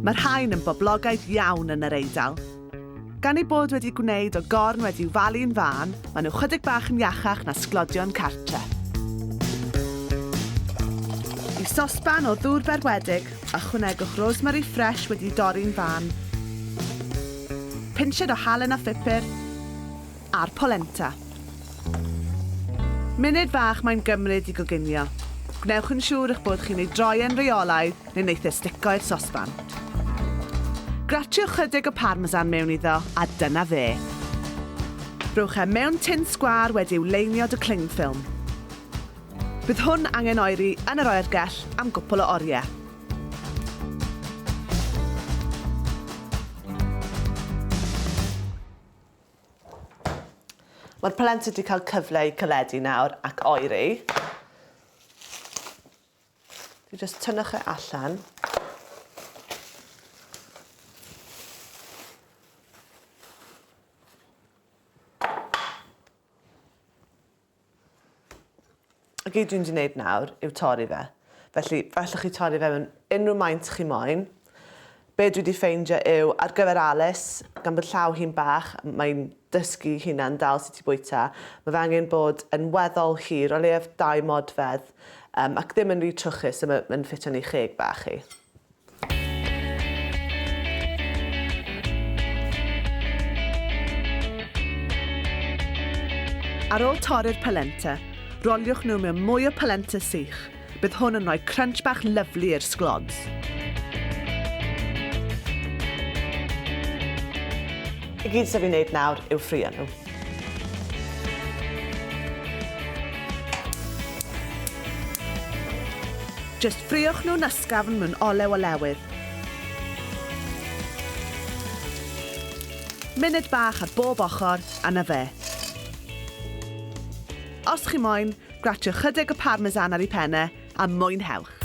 Mae'r rhain yn boblogaidd iawn yn yr Eidal. Gan eu bod wedi gwneud o gorn wedi'w falu'n fân, maen nhw chydig bach yn iachach na sglodion cartre. I sosban o ddŵr berwedig, ychwanegwch rosemary ffresh wedi'i dorri'n fân, pinsied o halen a phupur, a'r polenta. Munud fach mae'n gymryd i goginio. Gwnewch yn siŵr eich bod chi'n ei droi e'n rheolaidd neu wneith e stico i'r sosban. Gratiwch chydig o parmesan mewn iddo a dyna fe. Rhowch e mewn tin sgwâr wedi'w leinio 'da cling film. Bydd hwn angen oeri yn yr oergell am gwpl o oriau. Mae'r polenta wedi cael cyfle i caledu nawr ac oeri. Fi jyst tynnwch e allan. Y gyd dwi'n 'di wneud nawr yw torri fe. Felly, fe allwch chi torri fe mewn unrhyw maint chi moyn. Be dwi 'di ffeindio yw, ar gyfer Alice, gan bod llaw hi'n bach, mae'n dysgu hunan dal sut i bwyta, mae fe angen bod yn weddol hir, o leiaf dau modfedd, um, ac ddim yn rhy trwchus, so mae'n ffitio yn ei cheg bach hi. Ar ôl torri'r polenta, roliwch nhw mewn mwy o polenta sych. Bydd hwn yn rhoi crunch bach lyfli i'r sglods. I gyd sydd fi'n neud nawr yw ffrio nhw. Jyst ffriwch nhw'n ysgafn mewn olew olewydd. Munud bach ar bob ochr, a 'na fe. Os chi moyn, gratiwch chydig o parmesan ar eu penne, a mwynhewch!